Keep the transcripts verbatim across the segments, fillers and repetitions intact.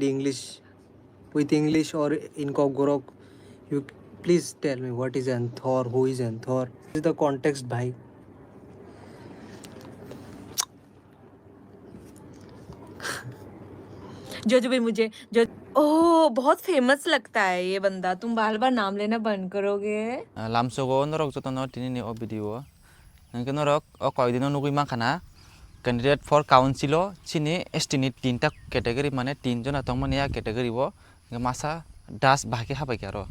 English, with English or in Kokborok, you please tell me what is Anthor, who is Anthor? This is the context, bhai. जो जो भी मुझे जो ओह बहुत फेमस लगता है ये बंदा, तुम बार बार नाम लेना बंद करोगे? Lamsogo norok jotono tini ni o video o. Hingke norok o koidino nugui mankha na, candidate for council o chini S T ni tinta category, mane tin jona tongmani a category o, hingke masa Das bahai khe habai khe aro.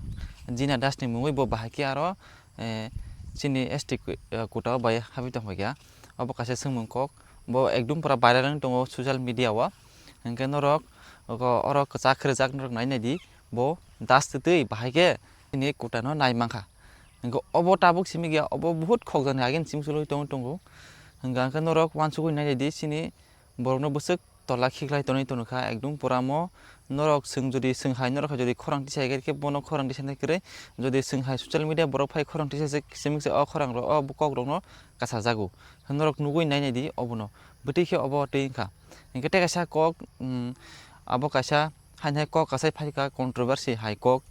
Jina Das ni mungui bo bahai khe aro, eh, chini S T ku-, eh, quota o bai habai tongbai khe. Obo kaisa swngmung kok, bo ekdum pura viral wng tongo social media o. Hingke norok oro kwchak khrijak norok nai nai di, bo Das twtwi bahai khe chini quota no nai mankha. Hingke obo tabuk simi gya, obo buhut khokjani agin simi sului tong tongo. Hingke angkhe norok wansugui nai di chini borokno bwswk tola khiklai tonwi tongkha, ekdum puramo norok swng jodi swng hai norok hai jodi khorang tisai khe bono khorang tisai kwrwi, jodi swng hai social media borok phai khorang tisai se simi se o khorang rok o kokrokno kasajago. Norok nugui nai nai di obono, bwtwi khe obo twi wngkha. Hingke tei kaisa kok, um, abo kaisa haino kok kasai phaikha controversy hai kok.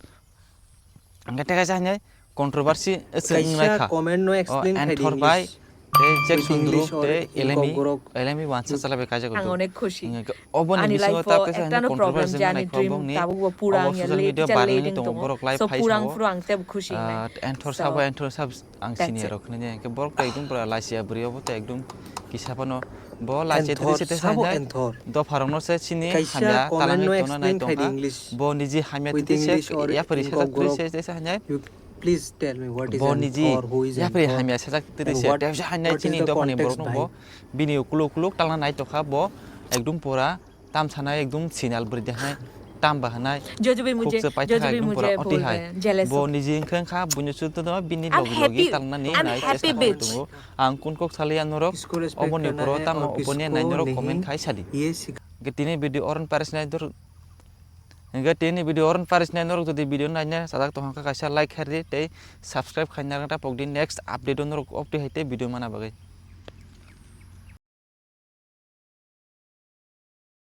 Hingke tei kaisa haino controversy se wngnaikha. Comment no explain khai di English. Tei Jackson Duru tei Elemi, Elemi wansa chalaibai kaijago. Ang onek khushi. Hingke oboni bisingo ta kaisa haino controversy wngnaikha bongni. Obo social media barani tongo, borok live phai sao. Enthor sabo, Enthor sabo. Ang sini rok khwnani hingke borok to ekdum pura laisiya bwrwi obo to ekdum kisa phano bo laisiya twi se tesa hwnai dopha rokno se chini hamya talangi tongna nai tongkha. Bo niji hamya twi se yapri sajak twi se tesa hwnai. Bo niji yapri hamya sajak twi se tesa hwnai chini dophani borok no bo bini ukuluk ukuluk talna nai tongkha bo ekdum pura. Tam sanai ekdum sinal bwrwi de hai, tam ba hanai. जो जो भी मुझे, जो जो भी मुझे बोल रहे हैं, jealous हो। Bo niji wngkha wngkha, buino chuto no bini logi logi talnani nai chesta khlai tongo. Ang kun kok saliya norok, oboni poro tamo oboni nai norok comment khai sadi. Hingke tini video oron paris nai dor, hingke tini video oron paris nai norok jodi video nai nai sajak tongkha kaisa like khaidi tei subscribe khaina tapok di next update o norok update hai tei video mana bagwi.